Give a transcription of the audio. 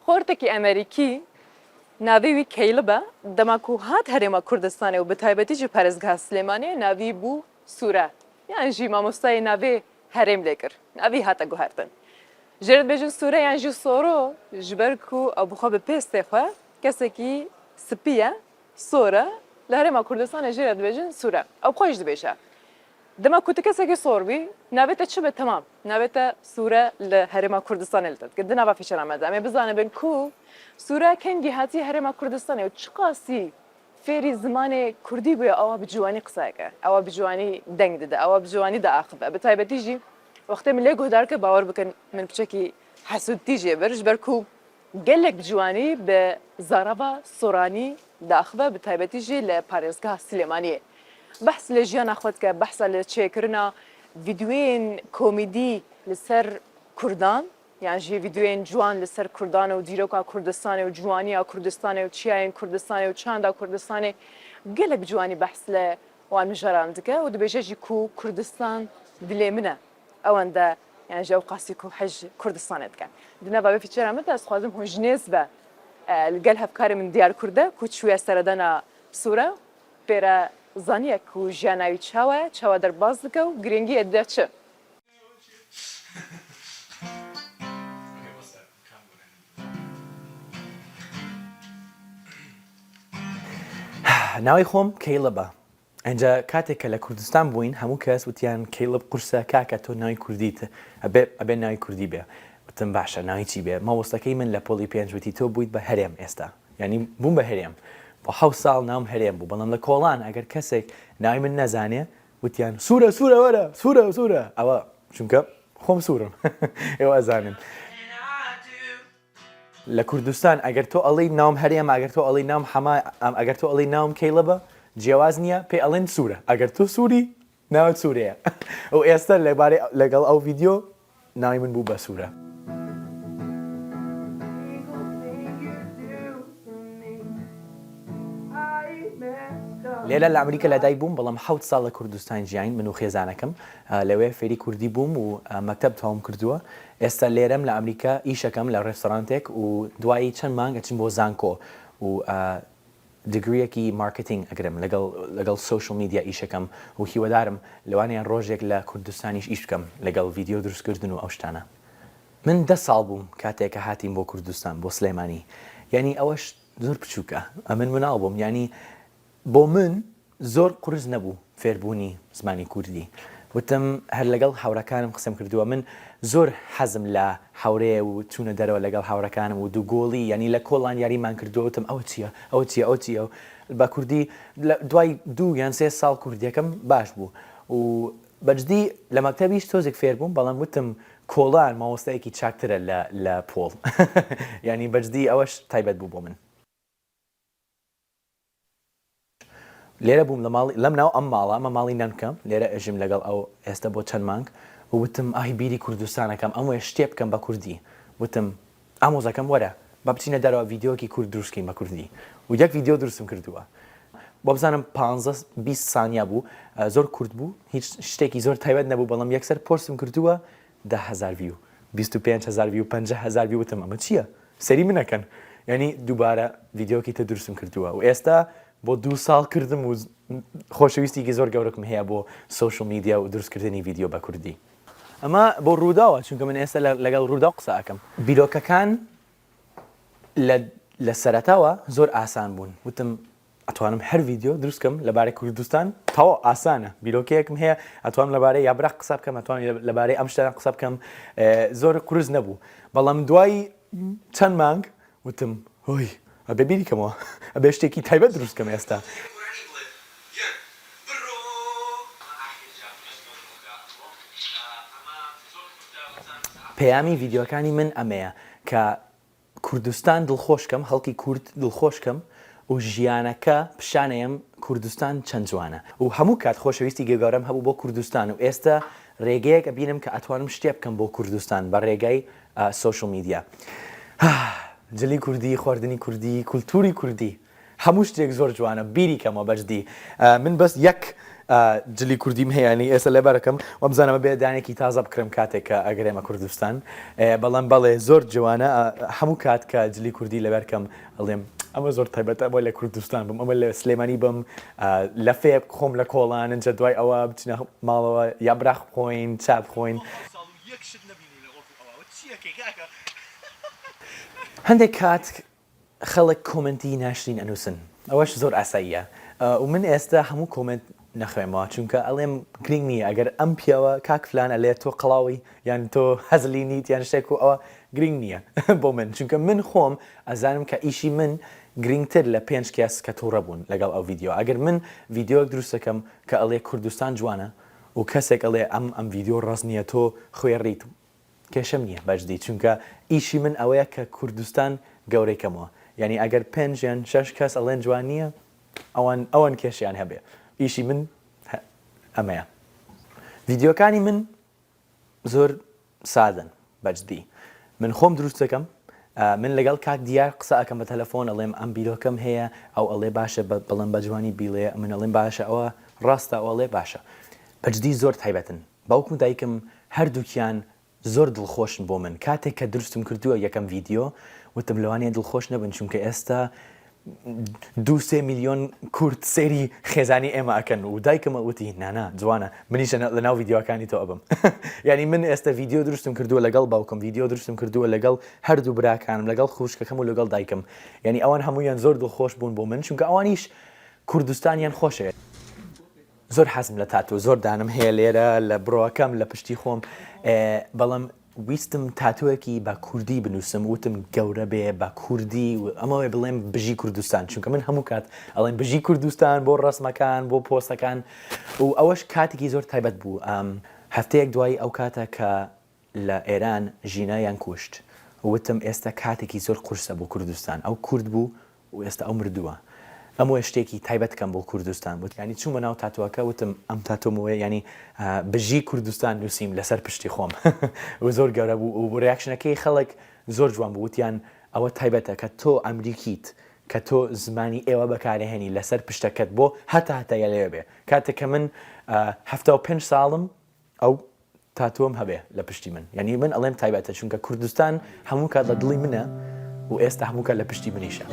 Xortekî Amerîkî navê wî Keylib e, dema ku hat Herêma Kurdistanê û bi taybetî jî parêzgeha Silêmaniyê navî bû Sûre yan jî mamostayê navê Herêm lê kir. Navî hate guhertin. Jê re dibêjin Sûre yan jî Soro ji ber ku ew bi xwe bi pêstê xwe kesekî spî ye, sor e, li Herêma Kurdistanê jê re dibêjin Sûre. Ew bi xwe jî dibêje Dema ku tu kesekî sor bî, navê te çi be temam, navê te Sûre li Herêma Kurdistanê li te dikin. Di nava fîçera me de em ê bizanibin ku Sûre kengî hatiye Herêma Kurdistanê û çiqasî fêrî zimanê kurdî bûye awa bi ciwanî qise dike, awa bi ciwanî deng dide, awa bi ciwanî diaxive. Bi taybetî jî wextê min lê guhdar kir bawer bikin min piçekî hesûdtî jê bir ji ber ku Gelek bi ciwanî bi zarava soranî diaxive bi taybetî jî li parêzgeha Silêmaniyê. Behs li jiyana xwe dike, behsa li çêkirina vîdeoyên komîdî li ser kurdan yan jî vîdeoyên ciwan li ser kurdan û dîroka Kurdistanê û ciwaniya Kurdistanê û çiyayên Kurdistanê û çanda Kurdistanê gelek bi ciwanî behs li wan mijaran dike û dibêje jî ku Kurdistan dilê min e. Ewende yan ji ew qasî ku hej Kurdistanê dike. Di nava vê fîçera min de ez dixwazim hûn ji nêz ve li gel hevkarê min Diyar Kurde ku çûye seredana Sûre pê re zaniye ku jiyana wî çawa ye, çawa derbas dike û girîngiyê dide çi. Navê xom Caleb e. ئینجا کاتێک کە لە کوردستان بووین هەموو کەس وتیان کەیڵب قورسە کاکە تۆ ناوی کوردیت ئەبێ ئەبێ ناوی کوردی بێ وتم باشە ناوی چی بێ مامۆستاکەی من لە پۆلی پێنج وتی تۆ بوویت بە هەرێم ئێستا یانی بووم بە هەرێم بۆ حەوت ساڵ ناوم هەرێم بوو بەڵام لە کۆڵان ئەگەر کەسێک ناوی من نەزانێ وتیان سوورە سوورە وەرە سوورە سوورە ئەوە چونکە خۆم سوورم ئێوە ئەزانن. لە کوردستان ئەگەر تۆ ئەڵێی ناوم هەرێمە ئەگەر تۆ ئەڵێی ناوم حەمە ئەگەر تۆ ئەڵێی ناوم کەیڵەبە جیاواز نییە پێی ئەڵێن سوورە ئەگەر تۆ سووری ناوت سوورەیە و ئێستا لەبارەی لەگەڵ ئەو ڤیدیۆ ناوی من بوو بە سوورە. لێرە لە ئەمریکا لەدایک بووم بەڵام حەوت ساڵ لە کوردستان ژیاین من و خێزانەکەم لەوێ فێری کوردی بووم و مەکتەب تەواوم کردووە ئێستا لێرەم لە ئەمریکا ئیشەکەم لە ڕێستۆرانتێک و دوایی چەند مانگ ئەچم بۆ زانکۆ و degree یەکی marketing ئەگرم لەگەڵ لەگەڵ social media ئیشەکەم و هیوادارم لەوانەیە ڕۆژێک لە کوردستانیش ئیش بکەم لەگەڵ ڤیدیۆ دروستکردن و ئەو شتانە. من دە ساڵ بووم کاتێک کە هاتین بۆ کوردستان بۆ سلێمانی یانی ئەوەش زۆر بچووکە ئەمن مناڵ بووم یانی بۆ من زۆر قورس نەبوو فێربوونی زمانی کوردی وتم هەر لەگەڵ هاوڕێکانم قسەم کردووە من زۆر حەزم لە هاورێ و چوونە دەرەوە لەگەڵ هاوڕێکانم و دووگۆڵی یانی لە کۆڵان یاریمان کردووە وتم ئەوە چییە ئەوە چییە ئەوە چییە بە کوردی دوای دوو یان سێ ساڵ کوردیەکەم باش بوو و بەجدی لە مەکتەبیش تۆزێک فێر بووم بەڵام وتم کۆڵان مامۆستایەکی چاکترە لە لە پۆڵ یانی بەجدی ئەوەش تایبەت بوو بۆ من. لێرە بووم لە ماڵی لەم ناو ئەم ماڵە ئەمە ماڵی نەنکم لێرە ئەژیم لەگەڵ ئەو ئێستا بۆ چەند مانگ وتم ئای بیری کوردستانەکەم ئەموێ شتێ بکەم بە کوردی وتم ئامۆزەکەم وەرە با بچینە دەرەوە ڤیدیۆکی کورد دروست کەین بە کوردی و یەک ڤیدیۆ دروستم کردووە وابزانم پانزە 20 سانیا بوو زۆر کورت بوو هیچ شتێکی زۆر تایبەت نەبوو بەڵام یەکسەر پۆستم کردووە 10هزار view 25 هزار view 50 هزار view وتم ئەمە چییە سەیری منەکەن یانی دووبارە ڤیدیۆکی تر دروستم کردووە و ئێستا بۆ دوو ساڵ کردم و خۆشەویستیکی زۆر گەورەکم هەیە بۆ social media و دروستکردنی ڤیدیۆ بە کوردی. ئەمە بۆ ڕووداوە چونکە من ئێستا لەگەڵ ڕووداو قسە ئەکەم. بیرۆکەکان لە لە سەرەتاوە زۆر ئاسان بوون وتم ئەتوانم هەر ڤیدیۆ دروست کەم لەبارەی کوردستان تەواو ئاسانە بیرۆکەیەکم هەیە ئەتوانم لەبارەی یابراق قسە بکەم ئەتوانم لەبارەی ئەم شتانە قسە بکەم زۆر قورس نەبوو بەڵام دوای چەند مانگ وتم هۆی ئەبێ بیری کەمەوە ئەبێ شتێکی تایبەت دروست کەم ئێستا. پەیامی ڤیدیۆکانی من ئەمەیە کە کوردستان دڵخۆش کەم خەڵکی کورد دڵخۆش کەم و ژیانەکە پیشانەیەم کوردستان چەند جوانە و هەموو کات خۆشەویستی گەورەم هەبوو بۆ کوردستان و ئێستا رێگەیەک ئەبینم کە ئەتوانم شتێ بکەم بۆ کوردستان بە رێگای social media جلی کوردی خواردنی کوردی کولتوری کوردی هەموو شتێک زۆر جوانە بیری کەمەوە بەجدی من بەس یەک. جلی کوردیم هەیە ینی ئێستا لەبەرەکەم وەمزانەمە بێ دانێکی تازە بکرم کاتێک کە ئەگەرێمە کوردستان بەڵام بەڵێ زۆر جوانە هەموو کات کە جلی کوردی لەبەرکەم ئەڵێم ئەمە زۆر تایبەتە ئەمە لە کوردستان بم ئەمە لە سلێمانی بم لە فێ خۆم لە کۆڵان ئینجا دوای ئەوە بچینە ماڵەوە یابراخ بخۆین چا بخۆین. هەندێک کات خەڵک comment ی ناشرین ئەنوسن ئەوەش زۆر ئاساییە و من ئێستا هەموو comment نەخوێمەوە چونکە ئەڵێم گرینگ نییە ئەگەر ئەم پیاوە کاک فلان ئەلێ تۆ قەڵاوی یان تۆ هەزلی نیت یان شتێک و ئەوە گرینگ نییە بۆ من چونکە من خۆم ئەزانم کە ئیشی من گرینگتر لە پێنج کەس کە توڕە بوون لەگەڵ ئەو ڤیدیۆ ئەگەر من ڤیدیۆیەک دروست دەکەم کە ئەڵێ کوردستان جوانە و کەسێک ئەڵێ ئەم ئەم ڤیدیۆ ڕاست نییە تۆ خوێڕیت کێشەم نییە بەجدی چونکە ئیشی من ئەوەیە کە کوردستان گەورەی کەمەوە یانی ئەگەر پێنج یان شەش کەس ئەڵێن جوان نییە ئەوان ئەوان کێشیان هەبێ ئیشی من ئەمەیە ڤیدیۆکانی من زۆر سادەن بەجدی من خۆم دروست دەکەم من لەگەڵ کاک دیار قسە ئەکەم بە تەلەفۆن ئەڵێم ئەم بیرۆکەم هەیە ئەو ئەڵێ باشە بەڵێم بە جوانی بیڵێ من ئەڵێم باشە ئەوە ڕاستە ئەو ئەڵێ باشە بەجدی زۆر تایبەتن باوکم و دایکم هەردووکیان زۆر دڵخۆشن بۆ من کاتێک کە دروستم کردووە یەکەم ڤیدیۆ وتم لەوانەیە دڵخۆش نەبن چونکە ئێستا دوو سێ میلیۆن کورد سەیری خێزانی ئێمە ئەکەن و دایکم وتی نانا جوانە منیش لە ناو ڤیدیۆکانی تۆ ئەبم یعنی من ئێستا ڤیدیۆ دروستم کردووە لەگەڵ باوکم ڤیدیۆ دروستم کردووە لەگەڵ هەردوو براکانم لەگەڵ خوشکەکەم و لەگەڵ دایکم یعنی ئەوان هەموویان زۆر دڵخۆش بوون بۆ من چونکە ئەوانیش کوردستانیان خۆشەوێت زۆر حەزم لە tattoo زۆر دانم هەیە لێرە لە برۆکەم لە پشتی خۆم بەڵام ویستم تاتۆیەکی بە کوردی بنووسم وتم گەورە بێ بە کوردی و ئەمەوێ بڵێم بژی کوردستان چونکە من هەموو کات ئەڵێم بژی کوردستان بۆ ڕسمەکان بۆ پۆستەکان و ئەوەش کاتێکی زۆر تایبەت بوو هەفتەیەک دوای ئەو کاتە کە لە ئێران ژینایان کوشت وتم ئێستا کاتێکی زۆر قورسە بۆ کوردستان ئەو کورد بوو و ئێستا ئەو مردووە ئەمەوێ شتێکی تایبەت کەم بۆ کوردستان وت یانی چوومە ناو tattoo ەکە وتم ئەم tattoo مەوەیە یانی بژی کوردستان نووسیم لەسەر پشتی خۆم و زۆر گەورە بوو و reaction ەکەی خەڵک زۆر جوان بوو وتیان ئەوە تایبەتە کە تۆ ئەمریکیت کە تۆ زمانی ئێوە بەکارهێنی لەسەر پشتەکەت بۆ هەتا هەتایە لەوێ بێ کاتێک کە من 75 ساڵم ئەو tattoo م هەبێ لە پشتی من یانی من ئەڵێم تایبەتە چونکە کوردستان هەموو کات لە دڵی منە و ئێستا هەموو کات لە پشتی منیشە.